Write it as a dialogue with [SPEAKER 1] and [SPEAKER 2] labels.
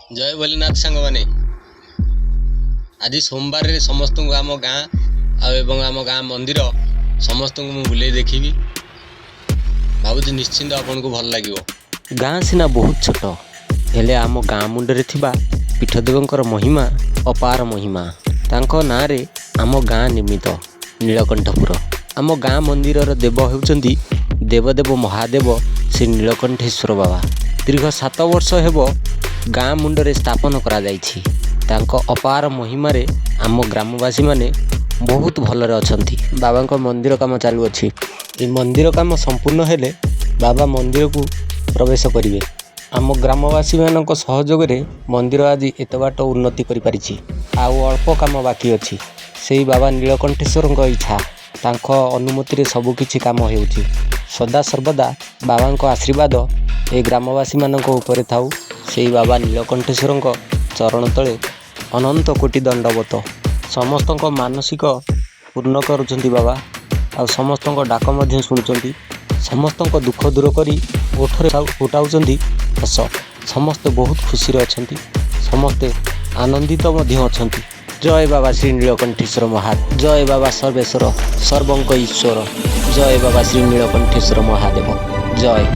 [SPEAKER 1] ଜୟ ଭୋଲେନାଥ ସାଙ୍ଗମାନେ। ଆଜି ସୋମବାରରେ ସମସ୍ତଙ୍କୁ ଆମ ଗାଁ ଆଉ ଏବଂ ଆମ ଗାଁ ମନ୍ଦିର ସମସ୍ତଙ୍କୁ ମୁଁ ବୁଲେଇ ଦେଖିବି ଭାବୁଛି, ନିଶ୍ଚିନ୍ତ ଆପଣଙ୍କୁ ଭଲ ଲାଗିବ। ଗାଁ ସିନା ବହୁତ ଛୋଟ, ହେଲେ ଆମ ଗାଁ ମୁଣ୍ଡରେ ଥିବା ପୀଠଦେବଙ୍କର ମହିମା ଅପାର ମହିମା। ତାଙ୍କ ନାଁରେ ଆମ ଗାଁ ନିର୍ମିତ ନୀଳକଣ୍ଠପୁର। ଆମ ଗାଁ ମନ୍ଦିରର ଦେବ ହେଉଛନ୍ତି ଦେବଦେବ ମହାଦେବ ଶ୍ରୀ ନୀଳକଣ୍ଠେଶ୍ୱର ବାବା। ଦୀର୍ଘ 7 ବର୍ଷ ହେବ ଗାଁ ମୁଣ୍ଡରେ ସ୍ଥାପନ କରାଯାଇଛି। ତାଙ୍କ ଅପାର ମହିମାରେ ଆମ ଗ୍ରାମବାସୀମାନେ ବହୁତ ଭଲରେ ଅଛନ୍ତି। ବାବାଙ୍କ ମନ୍ଦିର କାମ ଚାଲୁଅଛି। ଏ ମନ୍ଦିର କାମ ସମ୍ପୂର୍ଣ୍ଣ ହେଲେ ବାବା ମନ୍ଦିରକୁ ପ୍ରବେଶ କରିବେ। ଆମ ଗ୍ରାମବାସୀମାନଙ୍କ ସହଯୋଗରେ ମନ୍ଦିର ଆଜି ଏତେ ବାଟ ଉନ୍ନତି କରିପାରିଛି। ଆଉ ଅଳ୍ପ କାମ ବାକି ଅଛି। ସେଇ ବାବା ନୀଳକଣ୍ଠେଶ୍ୱରଙ୍କ ଇଚ୍ଛା, ତାଙ୍କ ଅନୁମତିରେ ସବୁକିଛି କାମ ହେଉଛି। ସଦା ସର୍ବଦା ବାବାଙ୍କ ଆଶୀର୍ବାଦ ଏ ଗ୍ରାମବାସୀମାନଙ୍କ ଉପରେ ଥାଉ। ସେଇ ବାବା ନୀଳକଣ୍ଠେଶ୍ୱରଙ୍କ ଚରଣ ତଳେ ଅନନ୍ତ କୋଟି ଦଣ୍ଡବତ। ସମସ୍ତଙ୍କ ମାନସିକ ପୂର୍ଣ୍ଣ କରୁଛନ୍ତି ବାବା ଆଉ ସମସ୍ତଙ୍କ ଡାକ ମଧ୍ୟ ଶୁଣୁଛନ୍ତି। ସମସ୍ତଙ୍କ ଦୁଃଖ ଦୂର କରି ଓଠରେ ଫୁଟାଉଛନ୍ତି ହସ। ସମସ୍ତେ ବହୁତ ଖୁସିରେ ଅଛନ୍ତି, ସମସ୍ତେ ଆନନ୍ଦିତ ମଧ୍ୟ ଅଛନ୍ତି। ଜୟ ବାବା ଶ୍ରୀ ନୀଳକଣ୍ଠେଶ୍ୱର ମହାଦେବ। ଜୟ ବାବା ସର୍ବେଶ୍ୱର ସର୍ବଙ୍କ ଈଶ୍ୱର। ଜୟ ବାବା ଶ୍ରୀ ନୀଳକଣ୍ଠେଶ୍ୱର ମହାଦେବ, ଜୟ।